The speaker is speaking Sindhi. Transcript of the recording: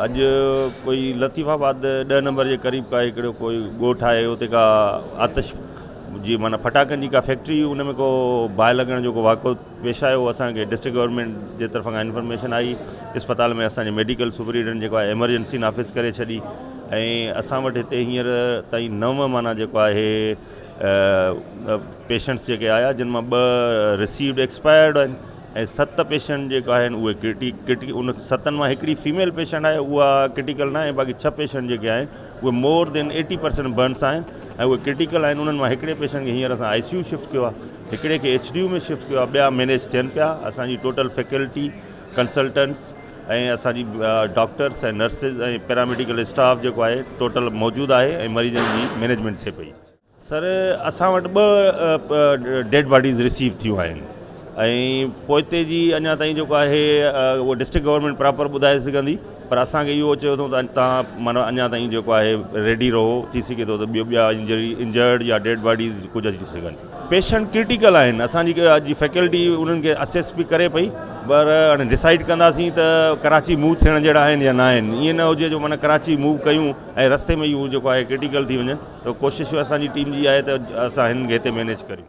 اڄ ڪوئي لطيف آباد ڏهه نمبر جي قريب ڪا هڪڙو ڪوئي ڳوٺ آهي اتي ڪا آتش جي معنيٰ ڦٽاڪن جي ڪا فيڪٽري هئي ان ۾ ڪو باهه لڳڻ جو ڪو واقعو پيش آيو اسانکي ڊسٽرڪٽ گورنمينٽ جي طرف کان انفارميشن آئي اسپتال ۾ اسانجي ميڊيڪل سپريڊنٽ جيڪو آهي ايمرجنسي نافذ ڪري ڇڏي ۽ اسان وٽ هتي هينئر تائين نو معنيٰ جيڪو آهي پيشنٽس جيڪي آيا جن مان ٻه رسيوڊ ايڪسپائرڊ آهن ۽ ست پيشنٽ جيڪا آهن اهي ڪرٽي ڪرٽي ان ستن مان هڪڙي فيميل پيشنٽ آهي اها ڪرٽيڪل ناهي باقي ڇهه پيشنٽ جيڪي آهن اهي مور دين ايٽي پرسنٽ برنس آهن ۽ اهي ڪرٽيڪل آهن انهن مان هڪڙي پيشنٽ کي هينئر اسان آء سي يو شفٽ ڪيو آهي هڪڙي کي ايڇ ڊي يو ۾ شفٽ ڪيو آهي ٻيا مينيج ٿين پيا اسانجي ٽوٽل فيڪلٽي ڪنسلٽنٽس ۽ اسان جي ڊاڪٽرس ۽ نرسز ۽ پيراميڊيڪل اسٽاف جيڪو آهي ٽوٽل موجود آهي ۽ مريضن جي مينيجمينٽ ٿئي پئي. سر اسان وٽ ٻه ڊيڊ باڊيز رسيو ٿيون آهن ۽ پوئتي جي اڃا تائين جيڪو آهي اهو ڊسٽرڪٽ گورنمينٽ پراپر ٻڌائي سگهندي پر اسان کي اهو چيو اٿئون ته توهان معنيٰ اڃا تائين جيڪو آهي ريڊي رهو ٿي سگهي ٿو ته ٻيو ٻيا انجري انجرڊ يا ڊيڊ باڊيز ڪجهه اچي سگهن پيشنٽ ڪرٽيڪل آهن اسان جي اڄ جي فيڪلٽي انهن کي اسيس به ڪري پئي پر هاڻي ڊسائيڊ ڪنداسين ته ڪراچي موو ٿيڻ جهڙا آهن يا نه آهن ائين نه هجي جو معنيٰ ڪراچي موو ڪيون ۽ رستي ۾ ئي هو جيڪو آهي ڪرٽيڪل ٿي وڃن ته ڪوشش اسان جي ٽيم جي آهي ته اسان هنن کي هتي مينيج ڪريون.